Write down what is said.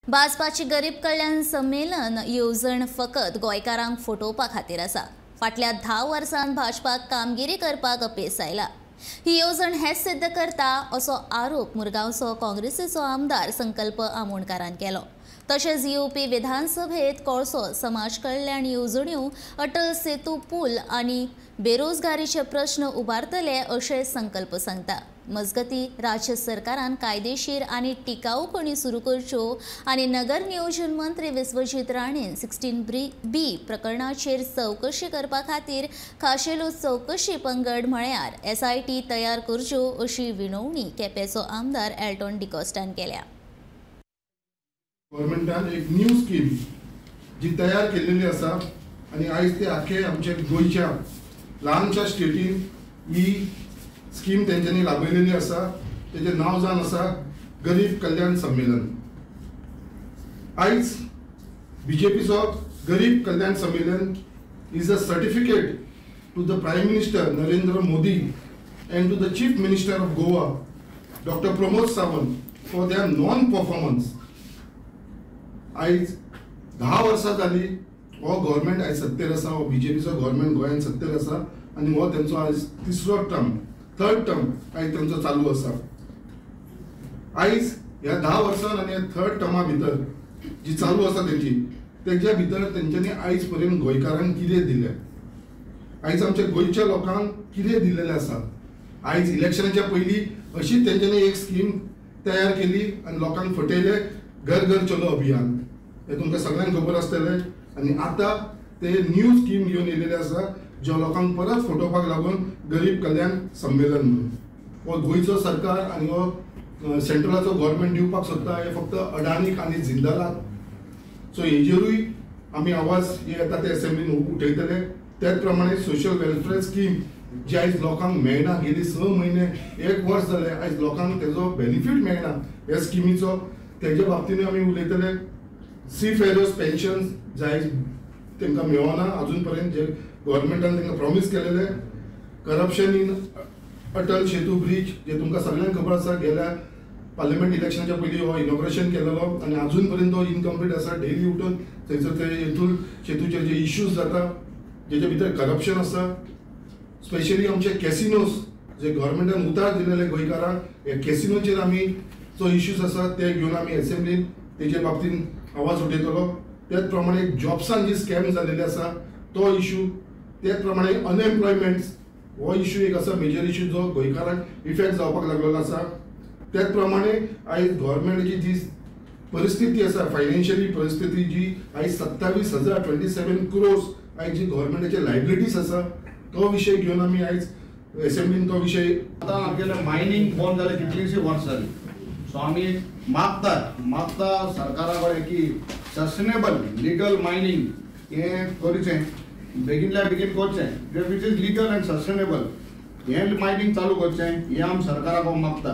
भाजपाची गरीब कल्याण संमेलन येवजण फकत गोंयकारांक फटोवपा खातीर आसा. फाटल्या 10 वर्सांत भाजपाक कामगिरी करपाक अपेस आयला. ही येवजण हेच सिद्ध करता असो आरोप मुरगांवचो काँग्रेसीचो आमदार संकल्प आमोणकारान केलो. तशेंच येवपी विधानसभेत कोळसो समाज कल्याण येवजण्यो, अटल सेतू पूल आनी बेरोजगारीचे प्रश्न उबारतले अशें संकल्प सांगता. मजगती राज्य सरकारान कायदेशीर आनी टिकाऊ खणी सुरू करच्यो आनी नगर नियोजन मंत्री विश्वजीत राणेन 16B प्रकरणाचेर चवकशी करपा खातीर खाशेलो चवकशी पंगड म्हळ्यार SIT तयार करच्यो अशी विनवणी केपेंचो आमदार एल्टॉन डिकॉस्टान केल्या. गव्हर्मेंटान एक न्यू स्कीम जी तयार केलेली आसा आनी आयज ते आखे आमच्या गोंयच्या ल्हानशा स्टेटीन ही स्कीम तेंच्यांनी लाबयलेली आसा. तेजें नांव जावन आसा गरीब कल्याण संमेलन. आयज बीजेपीचो Garib Kalyan Sammelan is a certificate to the Prime Minister Narendra Modi and to the Chief Minister of Goa Doctor Pramod Sawant for their non performance. आयज 10 वर्सां जाली हो गव्हर्मेंट आयज सत्तेर आसा, हो बीजेपीचो गव्हर्मेंट गोंयांत सत्तेर आसा आनी हो तेंचो आयज तिसरो टर्म, थर्ड टर्म आयज तेंचो चालू आसा. आयज ह्या 10 वर्सां आनी थर्ड टर्मा भितर जी चालू आसा तेंची, तेज्या भितर तेंच्यांनी आयज पर्यंत गोंयकारांक कितें दिलें, आयज आमच्या गोंयच्या लोकांक कितें दिलेलें आसा. आयज इलेक्शनाच्या पयलीं अशीच तेंच्यांनी एक स्कीम तयार केली आनी लोकांक फटयले, घर घर चलो अभियान, हें तुमकां सगळ्यांक खबर आसतलें. आनी आतां ते न्यू स्कीम घेवन येयलेले आसा ज्यो लोकांक परत फटोवपाक लागून गरीब कल्याण संमेलन म्हणून. हो गोंयचो सरकार आनी हो सेंट्रलाचो गव्हर्मेंट दिवपाक सोदता हे फक्त अडानीक आनी जिंदालाक. सो हेजेरूय आमी आवाज हे येता ते एसेंब्लीन उठयतले. त्याच प्रमाणे सोशल वेलफेअर स्कीम जी आयज लोकांक मेळना, गेली 6 म्हयने 1 वर्स जालें आयज लोकांक तेजो बेनिफीट मेळना ह्या स्किमीचो, तेजे बाबतीनूय आमी उलयतले. सी फेरोज पेन्शन जे आयज तांकां मेळना अजून पर्यंत, जे गव्हर्मेंटान तांकां प्रॉमीस केलेले. Corruption in Atal Setu bridge जे तुमकां सगळ्यांक खबर आसा, गेल्या पार्लमेंट इलेक्शनाच्या पयलीं हो इनॉग्रेशन केलेलो आनी अजून पर्यंत तो इनकम्प्लीट आसा. डेली उठून थंयसर ते अटल सेतूचेर जे इश्यूज जाता जेच्या भितर करप्शन आसा. स्पेशली आमचे कॅसिनोज जे गव्हर्मेंटान उतार दिलेले गोंयकारांक, ह्या कॅसिनोचेर आमी जो इश्यूज आसा ते घेवन आमी एसेंब्लीन तेजे बाबतीन आवाज उठयतलो. त्याच प्रमाणे जॉब्सान जी स्कॅम जालेली आसा तो इशू, त्याच प्रमाणे अनएम्प्लॉयमेंट हो इशू एक आसा मेजर इशू जो गोंयकारांक इफेक्ट जावपाक लागलेलो आसा. त्याच प्रमाणे आयज गव्हर्मेंटाची जी परिस्थिती आसा, फायनान्शियली परिस्थिती जी आयज 27,027 क्रोर्स आयज जी गव्हर्मेंटाचे लायबिलिटीज आसा तो विशय घेवन आमी आयज एसेंब्लीन तो विशय. आतां आमगेलें मायनींग बंद जालें कितलींशीं वर्सां जालीं. सो आमी मागता सरकारा कडेन की सस्टेनेबल लिगल मायनींग हें करचें, बेगीनल्या बेगीन करचें, which is legal and sustainable, हें मायनींग चालू करचें, हें आमी सरकारा कडेन मागता.